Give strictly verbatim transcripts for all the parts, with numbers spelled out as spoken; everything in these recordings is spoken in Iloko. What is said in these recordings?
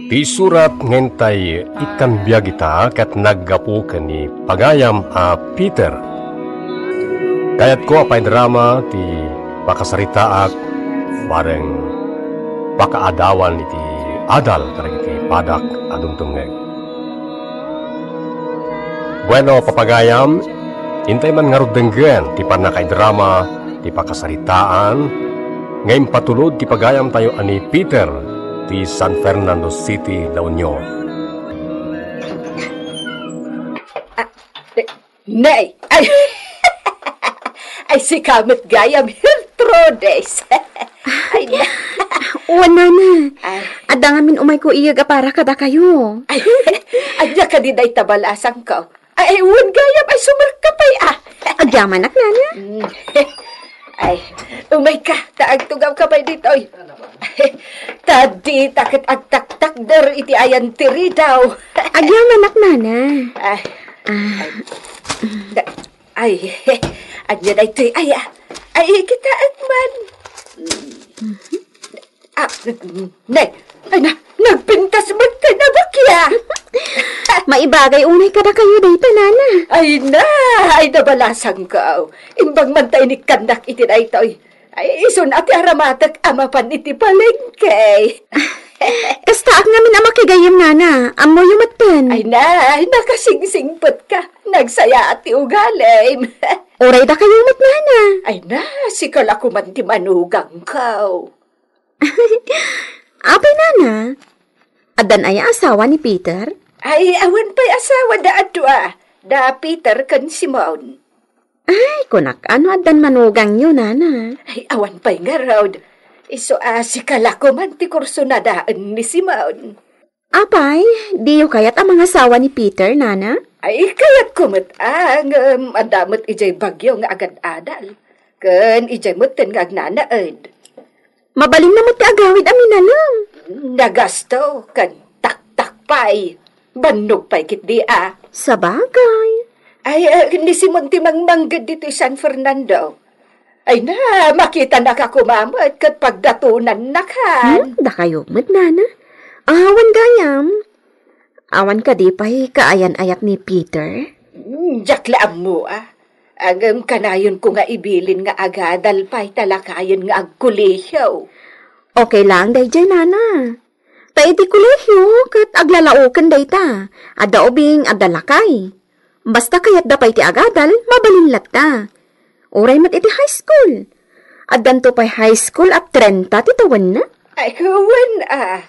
Ti surat nga intay ikkan biag ita ket naggapu ken ni pagayam a Peter. Kayatko a paidrama ti pakasaritaak bareng pakaadawan iti adal kadagiti padak a dumdumngeg. Bueno, papagayam, intay man ngarud denggen ti pannakaidrama ti pakasaritaan nga impatulod ti pagayamtayo a ni Peter ti San Fernando City, La Union. Ah, ne-, nay, ay, ay, sika met gayam, Gertrudes. Ay, na. Wen, nana. Ay. Adda ngamin umayko iyeg a para kadakayo. Ay, ania kadi dayta balasangko? Ay, wen gayam, ay, sumerka pay, ah. Agyamanak, nana. Mm. Ay, umayka, ta agtugawka pay ditoy. Ta dita ket agtaktakder iti ayan ti ridaw. Agyamanak, nana. Ay. Ah. Da-, ay, ania daytoy, ay, ah. Ay, kitaek man. Mm. Ah, ne, ay na, nagpintas met ken nabakia. Maibagay unay kadakayo dayta, nana. Ay na, ay nabalasangko. Imbag man ta inikkannak iti daytoy. Ay, isun a ti aramatek a mapan iti palengke. Kastaak ngamin a makigayyem, nana. Ammoyo metten. Ay na, ay nakasingsingpetka. Nagsayaat ti ugalim. Uray dakayo met, nana. Ay na, sika la koman ti manugangko. Apay, nana? Addan aya asawa ni Peter? Ay, awan pay asawa da a dua, da Peter ken Simon. Ay, kunak, ano addan manugangyo, nana? Ay, awan pay ngarud. Isu a sika la koman ti kursunadaen ni Simon. Apay, diyo kayat a mangasawa ni Peter, nana? Ay, kayatko met, a, ngem adda met idiay bagyo nga agad-adal. Ken idiay metten nga agnanaed. Mabalinna met ti agawid a minalem. Nagasto, ken taktak pay. Bannog pay ketdi a. Sabagay. Ay, eh, ni Simon ti mangmangged ditoy San Fernando. Ay na, makitanak a kumamet ket pagdatonannak, han. Hmm, dakayo met, nana. Awan gayam. Awan kadi pay kaayan-ayat ni Peter? Hmm, diak la ammo, a. Ngem kanayonko nga ibilin nga agadal pay ta lakayen nga agkolehiyo. Okay lang daydiay, nana. Ta iti kolehiyo ket aglalaoken dayta. Adda ubing, adda lakay. Basta kayatda pay ti agadal, mabalin latta. Uray met iti high school. Addanto pay high school a trenta ti tawenna? Ay, wen, a.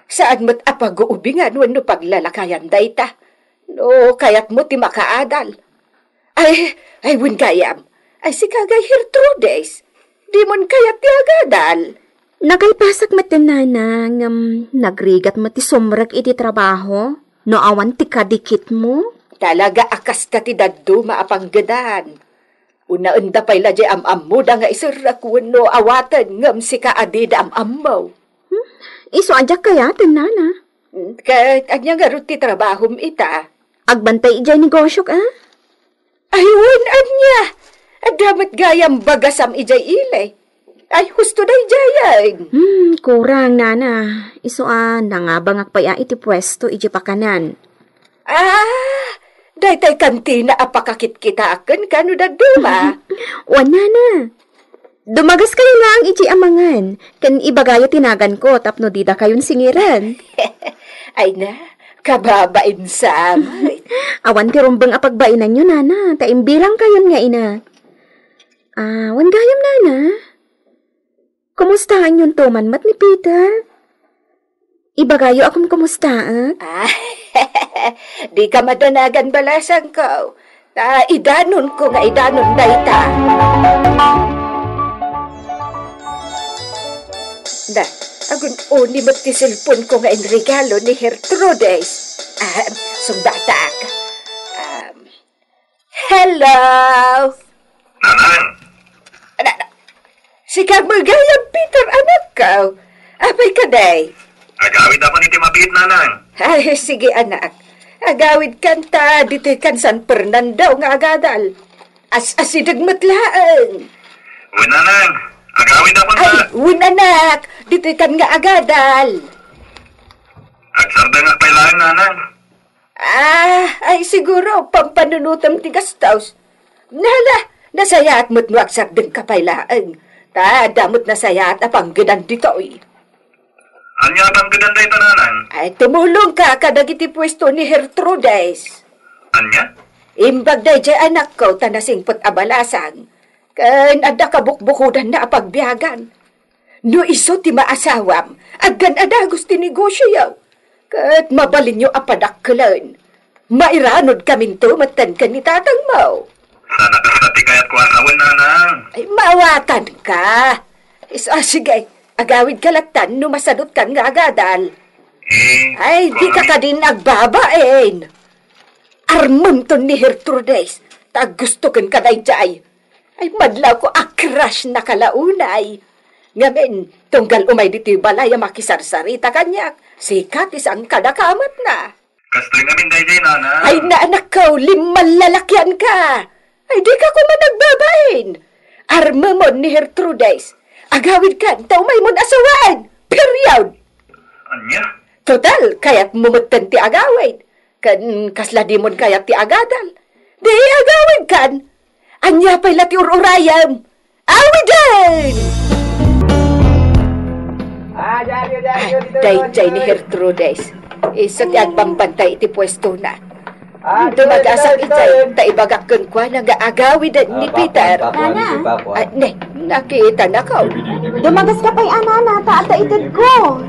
Saan met a paguubingan wenno paglalakayan dayta? No kayatmo ti makaadal. Ay, ay, wen gayam. Ay, sika gayam, Gertrudes. Dimon kayat ti agadal? Nakalpasak met ti nana, ngem nagrigat met ti sumrek iti trabaho. No awan ti kadikitmo? Talaga a kasta ti dadduma a panggedan. Unaenda pay la diay am-ammoda nga iserrek wenno awaten ngem sika a dida am-ammo. Hmm? Isu a diak kayaten, nana. Hmm, ket ania ngarud ti trabahom ita? Agbantay idiay negosiok, a? Ay, wen, ania? Adda met gayam bagasam idiay ili. Ay, husto daydiayen. Hmm, kurang, nana. Isu a, nangabangak pay a iti puesto iti pakanan. Ah, daytay kantina a pakakitkitaak kenka no dadduma. Wen, nana. Dumagaskayo laeng iti amangan, ken ibagayo ti naganko tapno didakayon singiren. Ay na, kababain sa amin. Awan ti rumbeng a pagbainanyo, nana, ta imbilangkayon nga ina. Ah, wen gayam, nana? Kumustaanyonto man met ni Peter? Ibagayo a kumkumustaak? Ah, dika madanagan, balasangko. Ta idanonko nga idanon dayta. Da, agun-oni met ti cellphone-ko nga inregalo ni Gertrudes. Ah, sungbatak. Ah, Hello! Nanang! Ana, ana. Sika met gayam, Peter, anakko. Apay kadi? Agawid ako iti mabiit, Nanang. Ay, sige, anak. Agawidkan ta ditoy kan San Fernando nga agadal. As-asideg met laeng. Wen, Nanang. Agawid ako. Ay, wen, anak. Ditoy kan nga agadal. Ag-, Nanang. Ah, ay siguro, pampanunutem ti gastos. Nala, nasayaat met no agsardengka pay laeng. Ta, adda met nasayaat a panggedan ditoy. Ania a panggedan dayta, Nanang? Ay, tumulongka kadagiti puesto ni Gertrudes. Ania? Imbag daydiay anakko ta nasingpet a balasang. Ken adda kabukbukodanna a pagbiagan. No isu ti maasawam, aggan a dagus ti negosioyo. Ket mabalinyo a padakkelen. Mairanudkaminto metten ken ni tatangmo. Sana kasta ti kayatko a sawen, Nanang. Ay, maawatanka. Isu, ah, sige, agawidka lattan no masanutkan nga agadal. Eh, Ay, dika kadin agbabain. Armemton ni Gertrudes, ta gusto ken kadaydiay. Ay, madlawko a crush na kalaunay. Ngamin, tunggal umay ditoy balay a makisarsarita kaniak, sika ti saan kadakamatna. Kastoy ngamin daydiay, Nanang. Ay, naanakko, limmallalakianka. Ay, dika koma nagbabain. Armemon ni Gertrudes. Agawidkan, ta umaymon a sawaen. Period. Ania? Total, kayatmo metten ti agawid. Ken kasla dimon kayat ti agadal. Di agawidkan. Ania pay la ti ur-urayem? Awiden! Ah, daydiay ni Gertrudes. Isu ti agbambantay iti puestona. Dumagasak idiay, ta ibagak kenkuana nga agawiden ni Peter. Nana. Ah, ne, nakitanakon. Dumagaska pay a, Nana, ta adda itedko.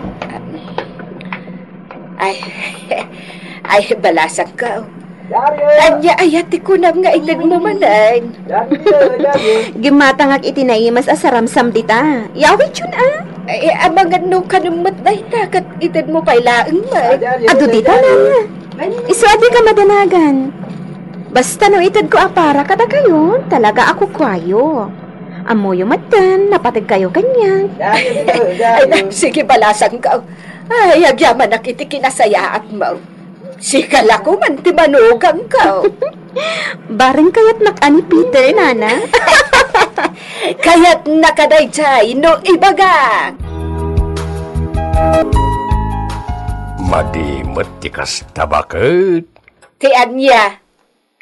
Ay, ay, balasangko. Ania aya ti kunam nga itedmo manen? Gimmatangak iti naimas a saramsam dita. Yawidyon a. Ay, amangan no kanem met dayta, ket itedmo pay laeng met. Adu dita, Nana. Isu a dika madanagan. Basta no itedko a para kadakayo, talaga a kukuayo. Ammoyo metten, napategkayo kaniak. Ay, sige, balasangko. Ay, agyamanak iti kinasayaatmo. Sika la koman ti manugangko. Bareng kayatnak a ni Peter, Nana. Kayatna kadaydiay no ibagak. Madi met ti kasta, baket. Ti ania?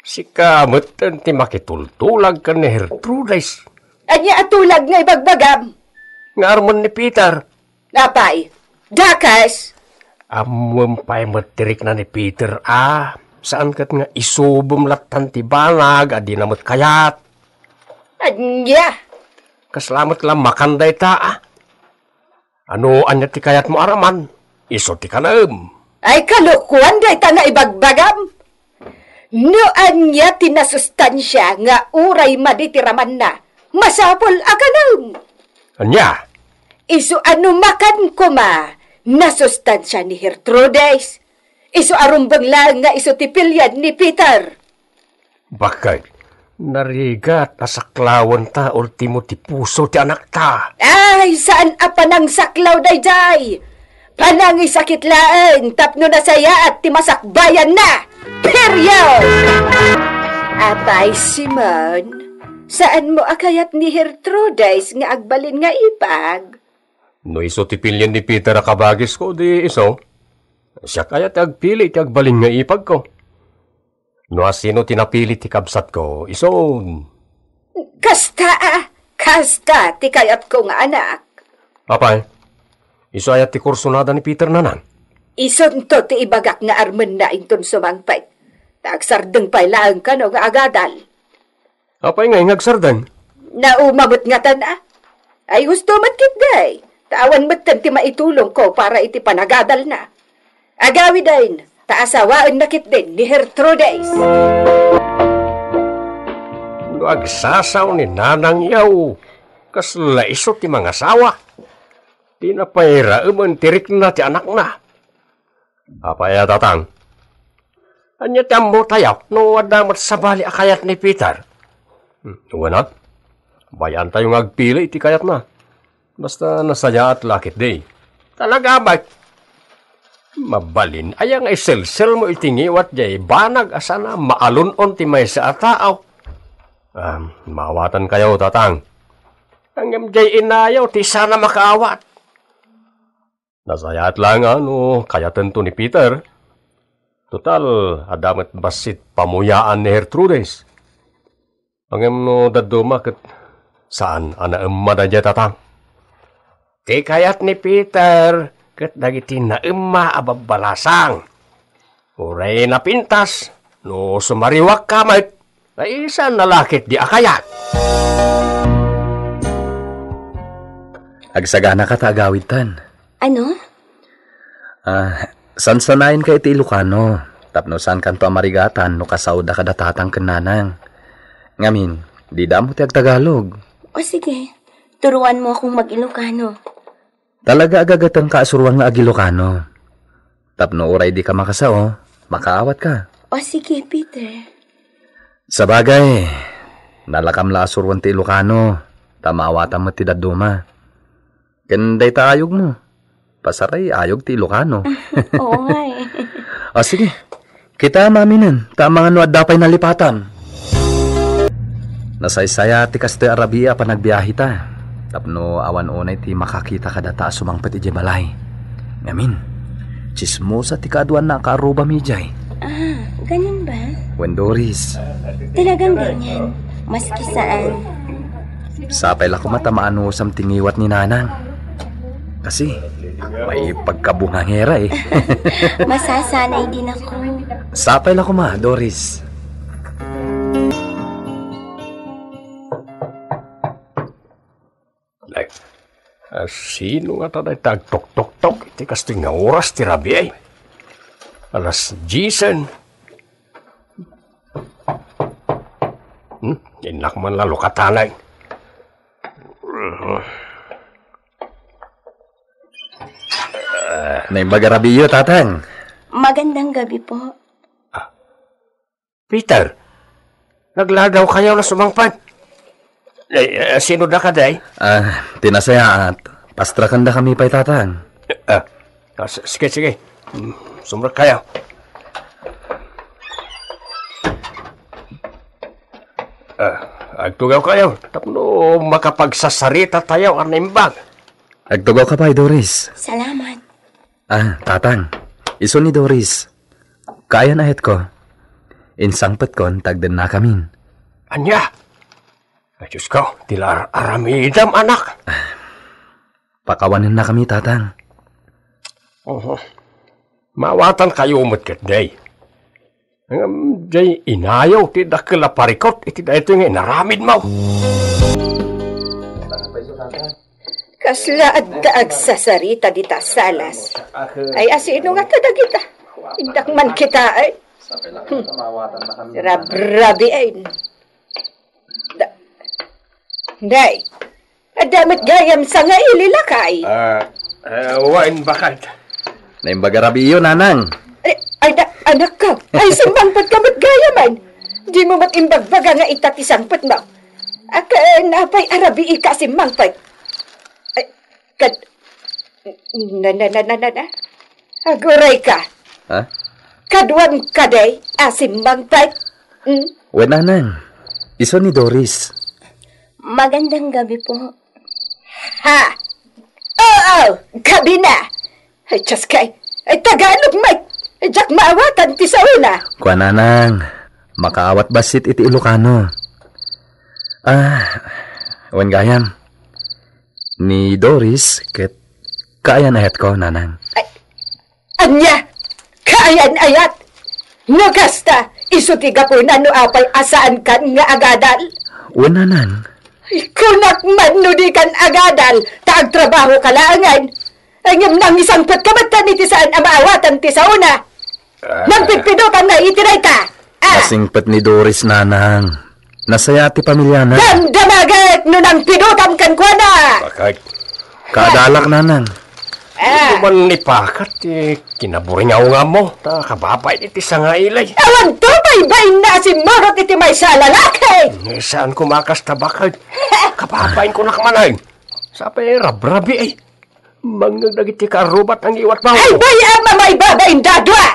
Sika metten ti makitultulag ken ni Gertrudes. Ania a tulag nga ibagbagam? Nga armen ni Peter. Apay, dakes? Ammoem pay met ti rikna ni Peter a, saan ket nga isubem lattan ti banag a dina met kayat. Ania? Kasla met la makan dayta a. Ano, ania ti kayatmo araman? Isu ti kanaem. Ay, kalokoan dayta nga ibagbagam. No ania ti nasustansia nga uray madi ti ramanna, masapul a kanaem. Ania? Isu a no makan koma, nasustansia ni Gertrudes. Isu a rumbeng laeng nga isu ti pilien ni Peter. Bakay, narigat a saklawen ta ultimo ti puso ti anakta. Ay, saan a panangsaklaw daydiay. Panangisakit laeng tapno nasayaat ti masakbayanna. Period! Apay, Simon, saanmo a kayat ni Gertrudes nga agbalin nga ipag? No isu ti pilien ni Peter a kabagisko, di isu. Siak aya ti agpili ti agbalin nga ipagko. No asino ti napili ti kabsatko, isu. Kasta a, kasta ti kayatko nga anak. Apay, isu aya ti kursunada ni Peter, Nanang? Isunto ti ibagak nga armenna inton sumangpet. Ta agsardeng pay laeng kano nga agadal. Apay ngay nga agsardeng? Nauma met ngatan a. Ay, husto met ketdi. Ta awan metten ti maitulongko para iti panagadalna. Agawiden, ta asawaenna ketdin ni Gertrudes. No agsasao ni Nanang Yaw, kasla isu ti mangasawa. Dina pay raemen ti rikna ti anakna. Apay a, Tatang? Ania ti ammotayo no adda met sabali a kayat ni Peter? Hmm, wen a? Bay-antayo nga agpili iti kayatna. Basta nasayaat la ketdi. Talaga, bay? Mabalin aya nga iselselmo iti ngiwat jay banag a saan a maalun-on ti maysa a tao? Ah, maawatankayo, Tatang. Ngem jay inayo ti saan a makaawat. Nasayaat la nga no kayatento ni Peter. Total, adda met bassit pamuyaan ni Gertrudis. Ngem no dadduma ket saan a naemma daydiay, Tatang. Ti kayat ni Peter ket dagiti naemma a babbalasang. Uray napintas, no sumariwakka met, ay saan a la ketdi a kayat. Agsaganaka ta agawid, Tan. Ano? Ah, sansanayenka iti Ilocano, tapno saankanto a marigatan no kasaoda kada tatang ken nanang. Ngamin, dida ammo ti agtagalog. O sige, turuanmo akong mag-Ilocano. Talaga a gagatengka a suruan nga ag-Ilocano. Tapno uray dika makasao, makaawatka. O sige, Peter. Sabagay, nalakam la a suruan ti Ilocano, ta maawatam met ti dadduma. Ken dayta ayogmo. Pasaray, ayog ti Ilocano. Oo nga eh. O, sige. Kita maminen, ta amangan no adda pay nalipatam. Nasaysaya ti kastoy a rabii a panagbiaheta. Tapno awan unay ti makakita kadata a sumangpet idiay balay. Ngamin, tsismosa ti kaaduanna a kaarrubami idiay. Ah, ganyan ba? Wen, Doris. Talagang ganyan. Maski saan. Sapay la koma ta maanusam ti ngiwat ni Nanang. Kasi, may pagkabungangera eh. Masasanay din ako. Sapay la koma, Doris. Ay, ah, sino nga ta dayta agtoktoktok iti kastoy nga oras ti rabii? Alas diesen. Hmm, innak man la lukatan. Ah, naimbag a rabiiyo, Tatang. Magandang gabi po. Ah, Peter, naglagaw kayo na sumangpet. Eh, eh, sino da ka, day? Ah, ti nasayaat, pastrakanda kami pay, Tatang. Ah, ah, s-, sige, sige. Hmm, sumrek kayo. Ah, agtugaw kayo. Tapno makapagsasarita tayo, a naimbag. Agtugaw ka pay, Doris. Salamat. Ah, Tatang, isu ni Doris. Kaayan a hetko. Insangpetkon ta agdennakamin. Ania? Ay, Diyos ko, ti la ar-, aramidam, anak. Pakawanennakami, Tatang. Oho. Maawatan kayo met ketdi. Ngem, diay inayaw ti dakkel a parikut iti daytoy nga inaramidmo. Kasla adda agsasarita dita salas. Ay, asino nga ta dagita? Indak man kita, ay. Hmm. Rabrabi, ay. Da-, Day, adda met gayam sangaili, lakay. Ah, ah, wen, bakad. Naimbag a rabiiyo, Nanang. Ay, ay, da-, anak ko. Ay, simmangpet ka met gayamen. Dimo met imbagbaga nga ita ti sangpetmo. Aka, napay a rabii ka simmangpet. Ay, kad-, na, na, na, na, na, na. Aguray ka. Ha? Kaduam kadi a simmangpet? Hmm? Wen, Nanang. Isu ni Doris. Magandang gabi po. Ha? Oo, gabi na. Ay, Diyos kay. Ay, Tagalog, Mike. Ay, diak maawatan ti saona. Kua, Nanang. Makaawat bassit iti Ilocano. Ah, wen gayam. Ni Doris ket kaayan a hetko, Nanang. Ay, ania? Kaayan a hetko? No kasta, isu ti gapuna no apay a saankan nga agadal? Wen, Nanang. Ay, kunak man no dikan agadal, ta agtrabaho ka laengen. Ay, ngem nangisangpet ka met iti saan a maawatan ti saona. Ah. Nagpidpidutan na iti dayta. Ah. Nasingpet ni Doris, Nanang. Nasaya ti pamiliana. Damdamagek no nangpidutam kenkuana. Bakit? Kaadalak, Nanang. Ah. Ano man ni Pakat, eh, kinaburingaw nga mo. Ta kababain iti sangailay. Awan to, baybayin na simmurot iti maysa a lalaki. Eh, saan kumakas ta bakit? Kababain ko nakmanay. Sapay rabrabi, eh. Mangngeg dagiti karubat ang iwat mo. Ay, bay-am a maibabain dadua!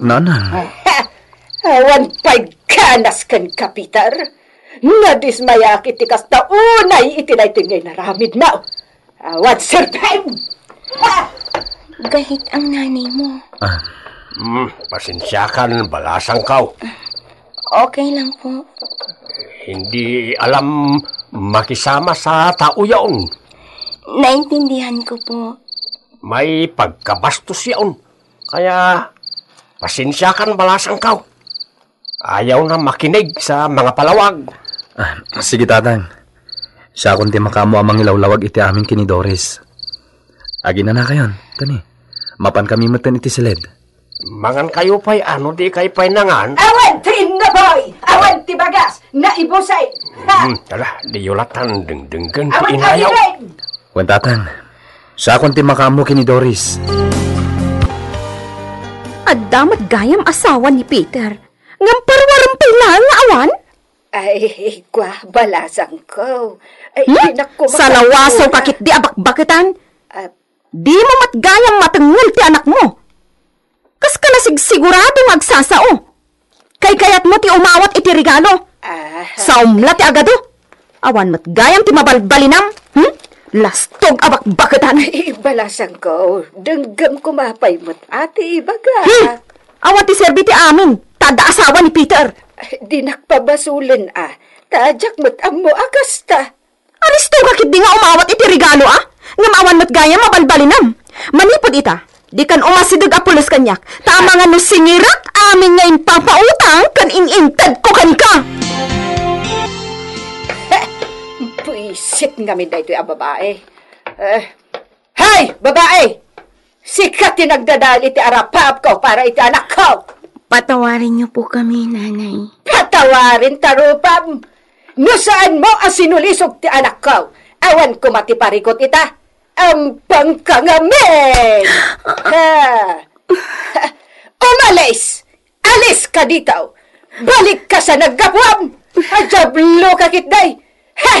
Nanang. Awan pay ganas ken ka, Peter. Nadismayak iti kasta unay iti daytoy nga inaramid mo. Awan serpeng! Galit ang nanay mo. Ah, Hmm, pasensiakan, balasangko. Okay lang po. Hindi alam makisama sa tao yaon. Naintindihan ko po. May pagkabastos yaon. Kaya, pasensiakan, balasangko. Ayaw na makinig sa mga palawag. Ah, sige, Tatang. Siakon ti makaammo a mangilawlawag iti amin ken ni Doris. Aginanakayon, kani? Mapankami metten iti siled. Mangankayo pay, ano di kay pay nangan? Awan ti inna, boy! Awan ti bagas! Naibusen! Ha? Hmm, ala, diyo latan dengdenggen ti inayo. Awan ti inayo! Wen, Tatang, siakon ti makaammo ken ni Doris. Adda met gayam asawa ni Peter. Ngem parwarem pay laeng nga awan? Ay, kwa, balasangko. Ay, hmm? Dinak ko makapagkuna. Salawasaw ka ketdi a bakbaketan. Ah. Dimo met gayam matengngel ti anakmo. Kaska nasigsigurado nga agsasao. Kaykayatmo ti umawat iti regalo. Ah. Saom la ti agadu. Awan met gayam ti mabalbalinam. Hmm? Lastog a bakbaketan. Ay, balasangko, denggem koma pay met a ti ibaga. Hmm! Awan ti serbi ti amin, ta adda asawa ni Peter. Dinak pabasolen a, ta diak met ammo a kasta. Alisto ka ketdi nga umawat iti regalo a, ngem awan met gayam mabalbalinam. Manipud ita, dikan umasideg a pulos kaniak, ta amangan no singirak amin nga impapautang ken in-intedko kenka. Buisit ngamin daytoy a babae. Eh, Hay, babae! Sika ti nagdadael iti arapaapko para iti anakko! Patawarenyo po kami, Nanay. Patawarin ta rupam! No saanmo a sinulisog ti anakko, awan koma ti parikut ita. Ampangka ngamin! Ha! Umalis! Aliska dita! Balikka sa naggapuam! Adiabloka ketdi! Ha!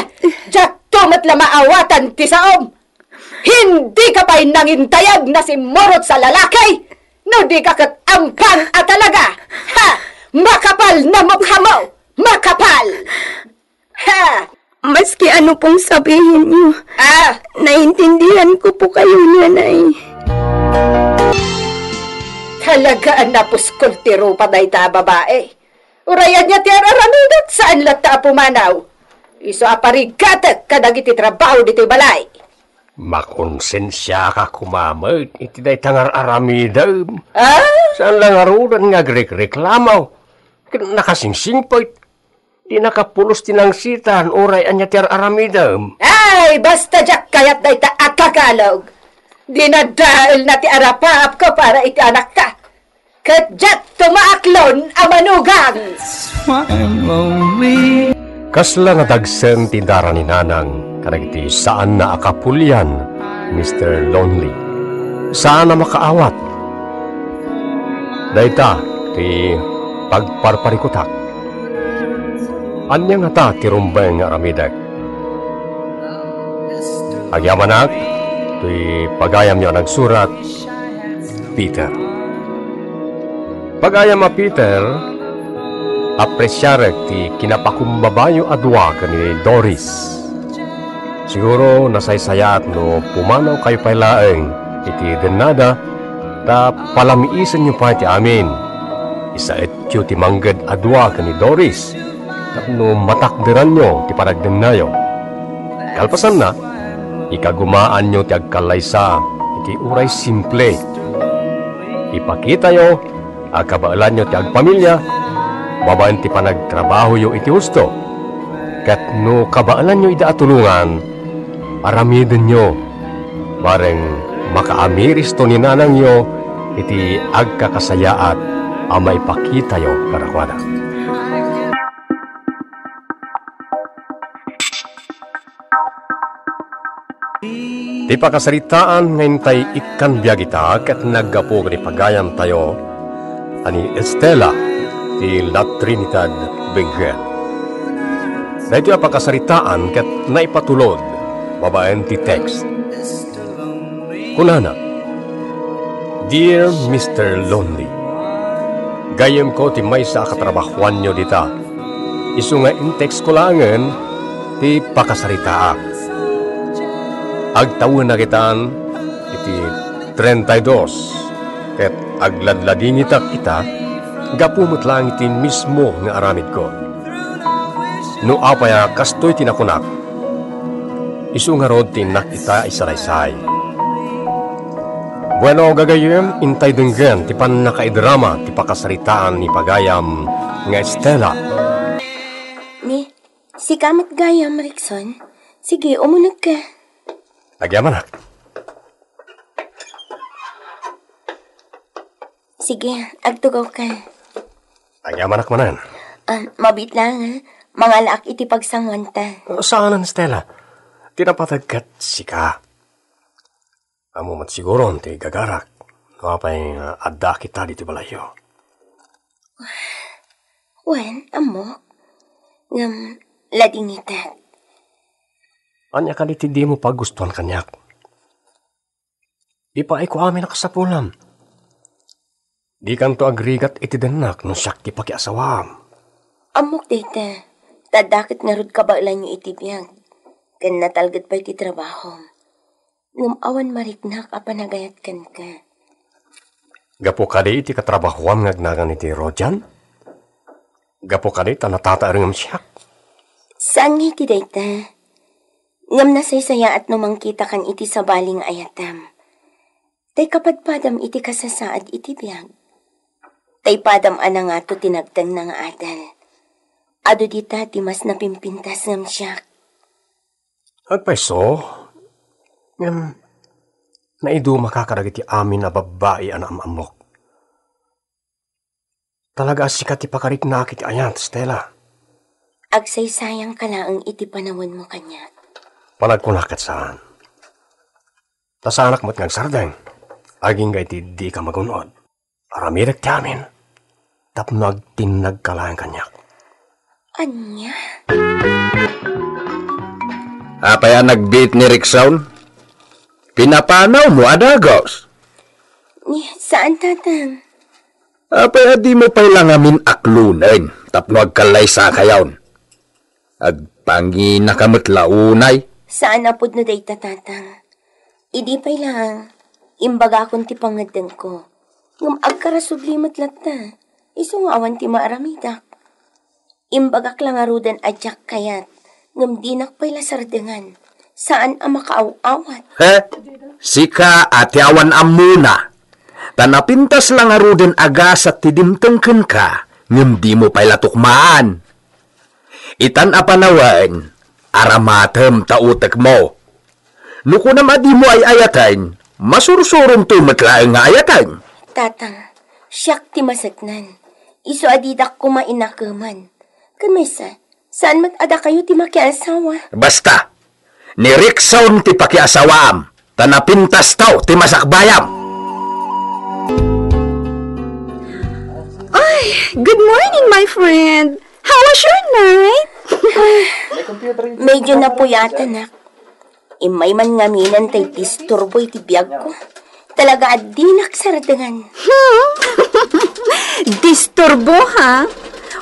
Diakto met la maawatan ti saom! Dika pay nangintayag na simmurot sa lalaki! No dika ket ampang a talaga! Ha! Makapal na mukhamo! Makapal! Ha! Maski ano pong sabihin niyo, ah, naintindihan ko po kayo, Nanay. Talaga a napuskol ti rupa dayta a babae. Uray ania ti ar-aramidek, saan latta a pumanaw. Isu a parigatek kadagiti trabaho ditoy balay. Makonsensiaka koma met iti dayta nga ar-aramidem. Ah? Saan la ngaruden nga agrekreklamo ken nakasingsingpet. Di nakapulos ti nangsitan, uray ania ti ar-aramidem. Ay, basta diak kayat dayta a Tagalog. Dinadaelna ti arapaapko para iti anakta. Ket diak tumaaklon a manugang. Kasla nadagsen ti dara ni Nanang kadagiti saanna a kapulian, Mister Lonely. Saan a makaawat. Dayta ti pagparparikutak. Ania ngata ti rumbeng nga aramidek? Agyamanak, toy pagayamyo a nagsurat, Peter. Pagayam a Peter, apresiarek ti kinapakumbabayo a dua ken ni Doris. Siguro nasaysayaat no pumanawkayo pay laeng iti dennada ta palamiisenyo pay ti amin. Isaetyo ti mangged a dua ken ni Doris tapno matakderanyo ti panagdennayo. Kalpasanna, ikagumaanyo ti agkallaysa iti uray simple. Ipakitayo a kabaelanyo ti agpamilya babaen ti panagtrabahoyo iti husto. Ket no kabaelanyo ida a tulongan, aramidenyo, bareng makaamiristo ni nanangyo iti agkakasayaat a maipakitayo kadakuada. Ti pakasaritaan nga intay ikkan biag ita ket naggapu ken ni pagayamtayo a ni Estela ti La Trinidad Benguet. Daytoy a pakasaritaan ket naipatulod babaen ti text. Kunana, "Dear Mister Lonely, gayyemko ti maysa a katrabahoanyo dita. Isu nga in-text ko laengen ti pakasaritaak. Agtawenak itan iti treinta y dos ket Agladladingitak ita, gapu met laeng iti mismo nga aramidko. No apay a kastoy ti nakunak, isu ngarud ti innak ita isalaysay. Bueno, gagayyem, intay denggen ti pannakaidrama ti pakasaritaan ni pagayam nga Estela. Ni, sika met gayam, Rickson. Sige, umunegka. Agyamanak. Sige, agtugawka. Agyamanak manen. Ah, mabiit laeng, ha? Mangalaak iti pagsanguanta. Saanen, Stella. Ti napateg ket sika. Ammom met siguron ti gagarak. No apay nga addaak ita ditoy balayyo. Wen, ammok. Ngem, ladingitek. Ania kadi ti dimo pagustuan kaniak? Ipaayko amin a kasapulam. Dikanto agrigat iti dennak no siak ti pakiasawaam. Ammok dayta, ta adda ket ngarud kabaelanyo iti biag, ken natalged pay ti trabahom. Ngem awan mariknak a panagayat kenka. Gapu kadi iti katrabahoam nga agnagan iti Rojan? Gapu kadi ta natataerengem siak? Saan nga iti dayta. Ngem nasaysayaat no mangkitakan iti sabali nga ayatem. Tay kapadpadam iti kasasaad iti biag. Tay padam a nangato ti nagtengna nga adal. Adu dita ti mas napimpintas ngem siak. Agpayso, ngem naidumaka kadagiti amin a babbai a naam-ammok. Talaga a sika ti pakariknaak iti ayat, Stella. Agsaysayangka laeng iti panawenmo kaniak. Panagkunak ket saan. Ta saanak met nga agsardeng, agingga iti dika magun-od. Aramidek ti amin, tapno agtinnagka laeng kaniak. Ania? Apay a nagbiit ni Rickson? Pinapanawmo a dagus? Ni, saan, Tatang. Apay a dimo pay la ngamin aklonen tapno agkallaysakayon? Agpanginaka met la unay. Saan a pudno dayta, Tatang. Idi pay laeng, imbagakon ti pangngeddengko. Ngem agkarasubli met latta. Isu nga awan ti maaramidak. Imbagak la ngaruden a diak kayat, ngem dinak pay la sardengan. Saan a makaaw-awat. He? Sika a ti awan ammona. Ta napintas la ngaruden a gasat ti dimteng kenka, ngem dimo pay la tukmaan. Itan a panawen, aramatem ta utekmo. No kunam a dimo ay-ayaten, masursuromto met laeng nga ayaten. Tatang, siak ti maseknan. Isu a didak koma inakeman. Ken maysa, saan met a dakayo ti makiasawa? Basta, ni Rickson ti pakiasawaam, ta napintastaw ti masakbayam. Ay, good morning, my friend. How was your night? Medyo napuyatanak. Immay man ngaminen tay disturbo iti biagko. Talaga a dinak sardengan. Hmm? Disturbo, ha?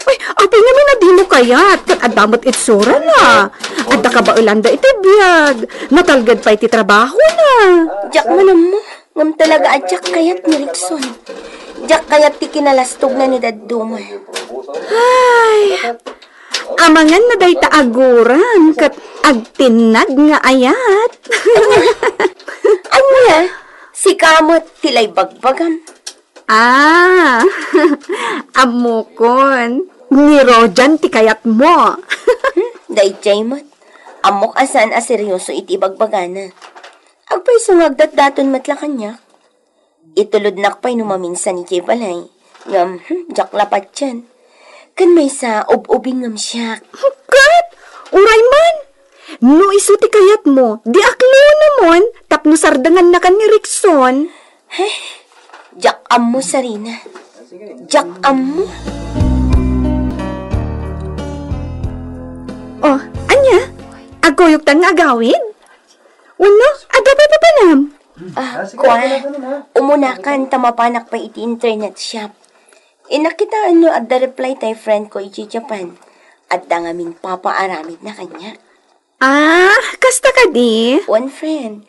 Uy, apay ngamin a dimo kayat? Ket adda met itsurana. Adda kabaelanda iti biag. Natalged pay ti trabahona. Diak man ammo. Ngem talaga a diak kayat ni Rickson. Diak kayat ti kinalastogna ni dadduma. Ay, amangan na dayta aguram ket agtinnag nga ayat. Ania? Sika met ti lay bagbagam? Ah, ammokon. Ni Rojan ti kayatmo. Hmm, daydiay met. Ammok a saan a seryoso iti ibagbagana. Agpayso nga agdatdaton met la kaniak. Itulodnak pay no maminsan idiay balay. Ngem, hmm, diak la patien. Ken maysa, ub-ubing ngem siak. Ket, uray man. No isu ti kayatmo, di aklonemon tapno sardengannakan ni Rickson. He, diak ammo, Sarina. Diak ammo. Oh, ania? Agkuyogtan nga agawid? Wenno, adda pay papanam? Ah, kua, umunakan ta mapanak pay iti internet shop. Innak kitaen no adda reply tay friend ko iti Japan. Adda ngamin papaaramidna kaniak. Ah, kasta kadi? One friend.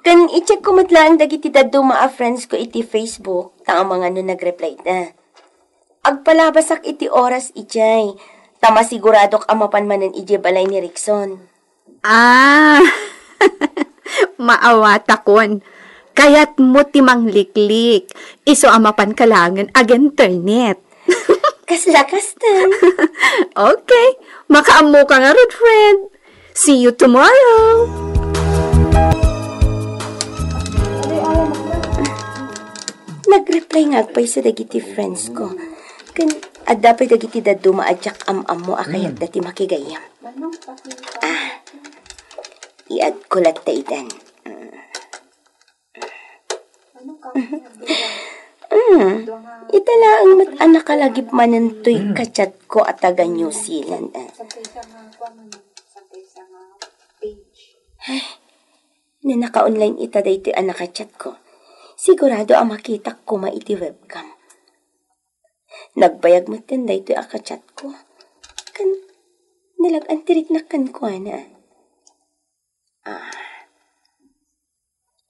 Ken i-check ko met laeng dagiti dadduma a friends ko iti Facebook, ta amangan no nag-reply da. Agpalabasak iti oras idiay, ta masiguradok a mapan manen idiay balay ni Rickson. Ah, maawatakon. Kayatmo ti mangliklik. Isu a mapan ka laengen ag-internet. Kasla kasten. Okay. Makaammo ka ngarud, friend. See you tomorrow. Nag-reply nga agpayso dagiti friends ko. Ken adda pay dagiti dadduma a diak am-ammo a kayatda ti makigayyem. Ah, i-add ko latta itan. Mm. Mm. Ita laeng met a nakalagip manen toy ka-chat ko a taga New Zealand, ah. Ay, no naka-online ita daytoy a naka-chat ko, sigurado a makitak koma iti webcam. Nagbayag metten daytoy a ka-chat ko. Ken nalag-an ti riknak kenkuana. Ah,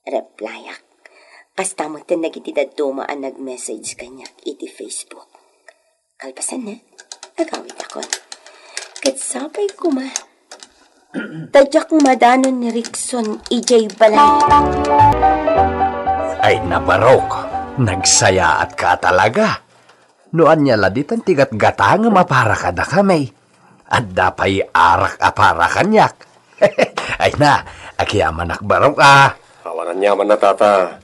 replyak. Kasta metten dagiti dadduma a nag-message kaniak iti Facebook. Kalpasanna, agawidakon. Ket sapay koma, ta diak madanon ni Rickson idiay balay. Ay, nabarok, nagsayaatka talaga. No ania la ditan ti gatgatangem a para kadakami, adda pay arak a para kaniak. Ay na, agyamanak barok a. Awan aniamanna, tata.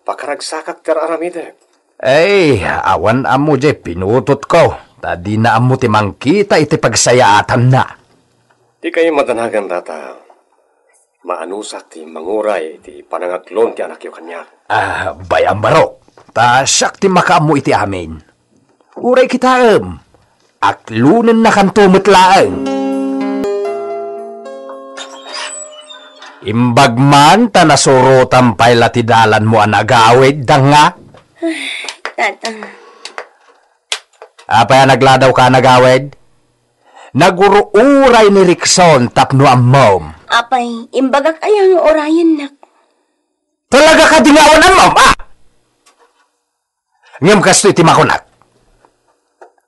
Pakaragsakak ti ar-aramidek. Ay, awan ammo diay pinutotko, ta dina ammo ti mangkita iti pagsayaatanna. Dikay madanagan, tata. Maanusak ti manguray iti panangaklon ti anakyo kaniak. Ah, bay-am barok, ta siak ti makaammo iti amin. Uray kitaem, aklonennakanto met laeng. Imbag man ta nasurotam pay la ti dalanmo a nagawid, danga. Tata. Apay a nagladawka a nagawid? Nagur-uray ni Rickson tapno ammom. Apay, imbagak aya nga urayennak? Talaga kadi nga awan ammom, ah? Ngem kastoy ti makunak.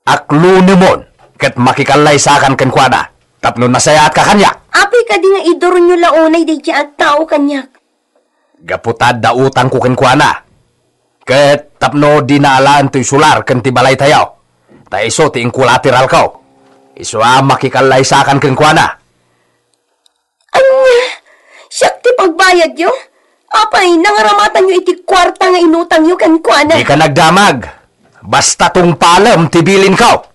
Aklonemon ket makikallaysakan kenkuana tapno nasayaatka kaniak. Apay kadi nga iduronyo la unay daydiay a tao kaniak? Gapu ta adda utangko kenkuana. Ket tapno dina alaen toy solar ken ti balaytayo, ta isu ti inkolateralko. Isu a makikallaysakan kenkuana. Ania? Siak ti pagbayadyo? Apay, nangaramatanyo iti kuarta nga inutangyo kenkuana? Dika nagdamag. Basta tungpalem ti bilinko.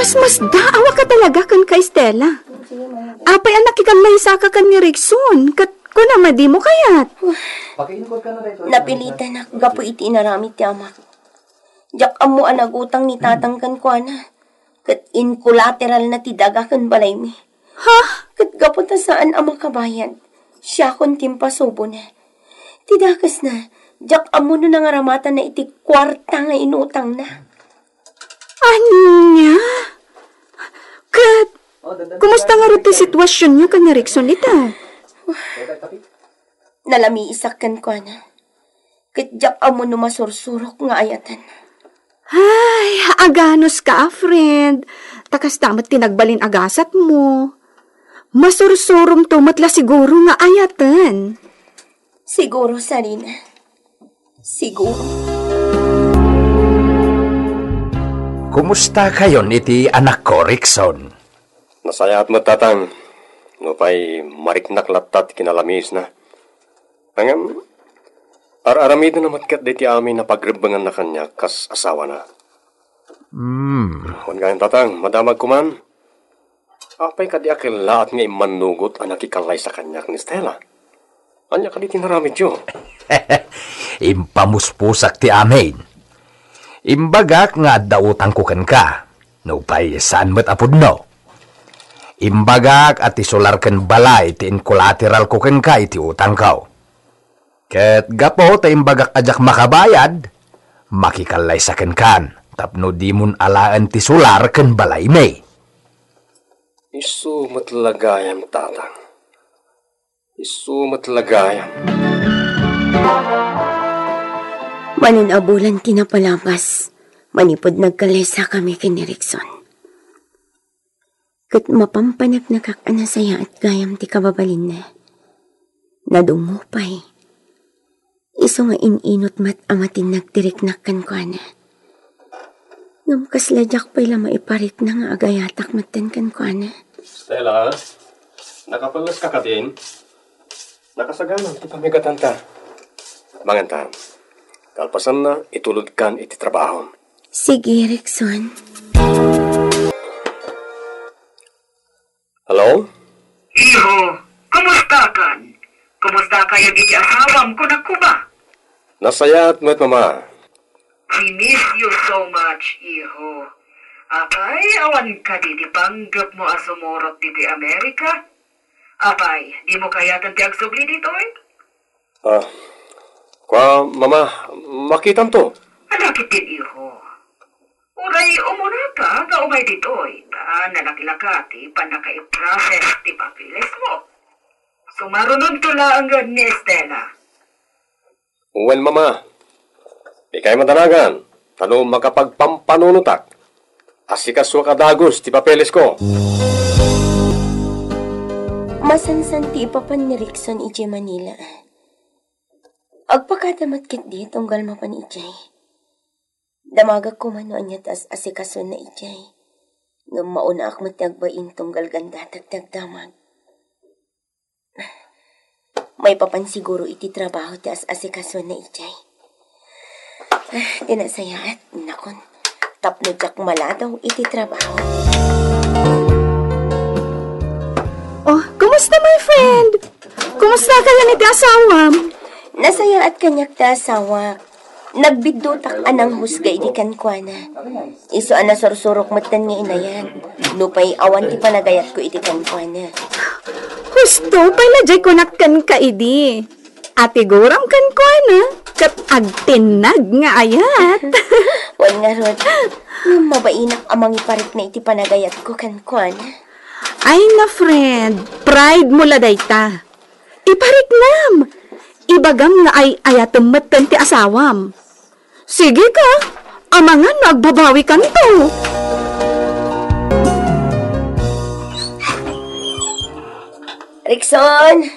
Masmasdaawa ka talaga kenka, Estela. Apay a nakikallaysa ka ken ni Rickson, ket kunam a dimo kayat. Napilitanak gapu iti inaramid ti amak. Diak ammo a nagutang ni tatang kenkuana, ket inkolateralna ti daga ken balaymi. Ha? Ket gapu ta saan a makabayad, siakon ti impasubona. Ti dakesna, diak ammo no nangaramatanna iti kuarta nga inutangna. Ania? Ket, kumusta ngarud ti situasionyo ken ni Rickson ita? Nalamiisak kenkuana. Ket diak ammo no masursurok nga ayaten. Ay, aganuska a friend. Ta kasta met ti nagbalin a gasatmo. Masursuromto met la siguro nga ayaten. Siguro, Sarina. Siguro. Kumusta kayon iti anakko, Rickson? Nasayaat met, Tatang. Nupay mariknak latta ti kinalamiisna. Ngem, ar-aramidenna met ket daytoy amin a pagrebbenganna kaniak kas asawana. Hmm. Wen gayam, Tatang, madamagko man. Apay kadi a kellaat nga immannugot a nakikallaysa kaniak ni Stella? Ania kadi ti naramidyo? Impamuspusak ti amin. Imbagak nga adda utangko kenka, nupay saan met a pudno. Imbagak a ti solar ken balay ti inkolateralko kenka iti utangko. Ket gapu ta imbagak a diak makabayad, makikallaysa kenkan tapno dimon alaen ti solar ken balaymi. Isu met la gayam, Tatang. Isu met la gayam. Manen a bulan ti napalabas, manipud nagkallaysakami ken ni Rickson. Ket mapanpaneknekak a nasayaat gayam ti kababalinna. Nadungngo pay. Isu nga in-inut met a matinnag ti riknak kenkuana. Ngem kasla diak pay la maiparikna nga agayatak metten kenkuana. Stella, nakapelleska kadin? Nakasagana ti pamigatanta. Mangantan. Kalpasanna, itulodkan iti trabahom. Sige, Rickson. Hello? Iho, kumustakan? Kumusta kayat iti asawam, kunak koma? Nasayaat met, Mama. We miss you so much, iho. Apay, awan kadi ti panggepmo a sumurot ditoy Amerika? Apay, dimo kayaten ti agsubli ditoy? Ah, kua, Mama, makitanto. Ania ketdin, iho? Uray umunaka nga umay ditoy, ta nalaklaka ti pannakaiproses ti papelesmo. Sumarunonto laeng ni Stella. Wen, Mama. Dikay madanagan, ta no makapagpampanunotak, asikasuak a dagus ti papelesko. Masansan ti ipapan ni Rickson idiay Manila. Agpakada met ketdi tunggal mapan idiay. Damagak koma no ania ti as-asikasona idiay. Ngem maunaak met ti agbain tunggal gandatak ti agdamag. Maipapan siguro iti trabaho ti as-asikasona idiay. Ah, ti nasayaat, nakon, tapno diak maladaw iti trabaho. Oh, kumusta, my friend? Kumusta kayan iti asawam? Nasayaat kaniak ti asawak. Nagbiddutak a nanghusga idi kenkuana. Isu a nasursurok metten nga inayat, nupay awan ti panagayatko idi kenkuana. Husto pay la diay kunak kenka idi. Atiguram kenkuana, ket agtinnag nga ayat. Wen ngarud, ngem mabainak a mangiparikna iti panagayatko kenkuana. Ay na, friend, pride mo la dayta. Ipariknam! Ibagam nga ay-ayatem metten ti asawam. Sige ka, amangan no agbabawikanto. Rickson!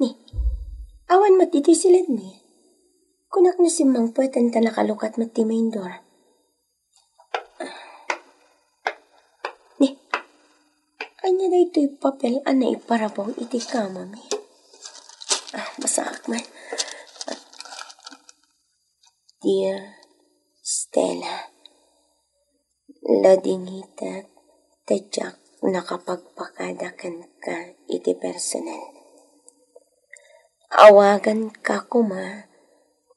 Ni, awan met ditoy siled ni. Kunak no simmangpeten ta nakalukat met ti main door. Ni, ania daytoy papel a naiparabaw iti kamami? Ah, basaak man. Dear Stella, ladingitek ta diak nakapagpakada kenka iti personal. Awaganka koma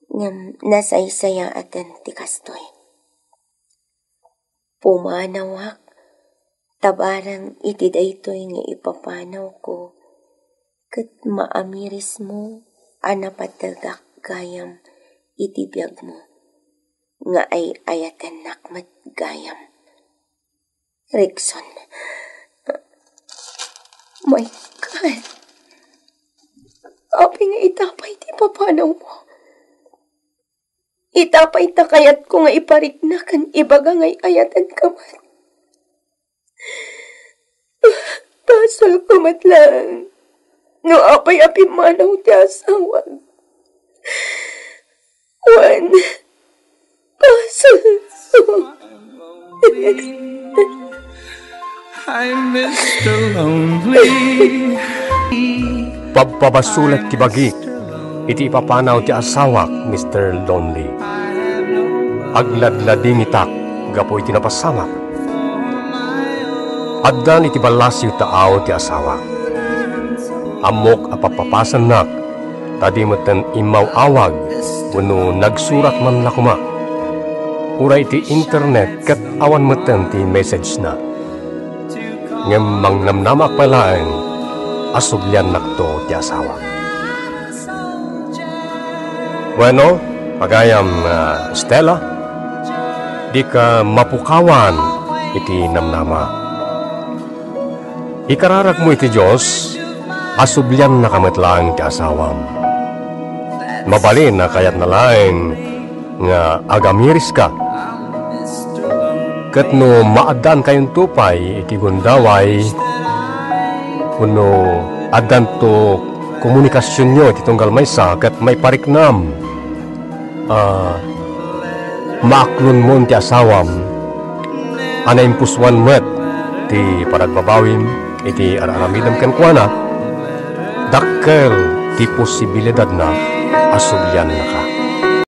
ngem nasaysayaaten ti kastoy. Pumanawak ta barang iti daytoy nga ipapanawko ket maamirismo a napategak gayam iti biagmo nga ay-ayatennak met gayam. Rickson. My God. Apay nga ita pay ti papanawmo? Ita pay ta kayatko nga iparikna ken ibaga nga ay-ayatenka met. Basolko met laeng no apay a pimmanaw ti asawak. Wen, basolko. Hi, Mister Lonely. Pabpabasolek ti bagik iti ipapanaw ti asawak, Mister Lonely. Agladladingitak gapu iti napasamak. Addan iti ballasiw taaw ti asawak. Ammok a pappapasennak ta di metten immaw-awag wenno nagsurat man la koma. Uray iti internet ket awan metten ti message-na. Ngem mangnamnamaak pay laeng a subliannakto ti asawa. Bueno, pagayam, ah, Stella, dika mapukawan iti namnama. Ikararagmo iti Dios a subliannaka met laeng ti asawam. Mabalin a kayatna laeng nga agamiriska. Ket no maaddankayonto pay iti gundaway, wenno addanto komunikasionyo iti tunggal maysa ket maipariknam, a maaklonmon ti asawam a naimpusoan met ti panagbabawim iti ar-aramidem kenkuana, dakkel ti posibilidadna a subliannaka.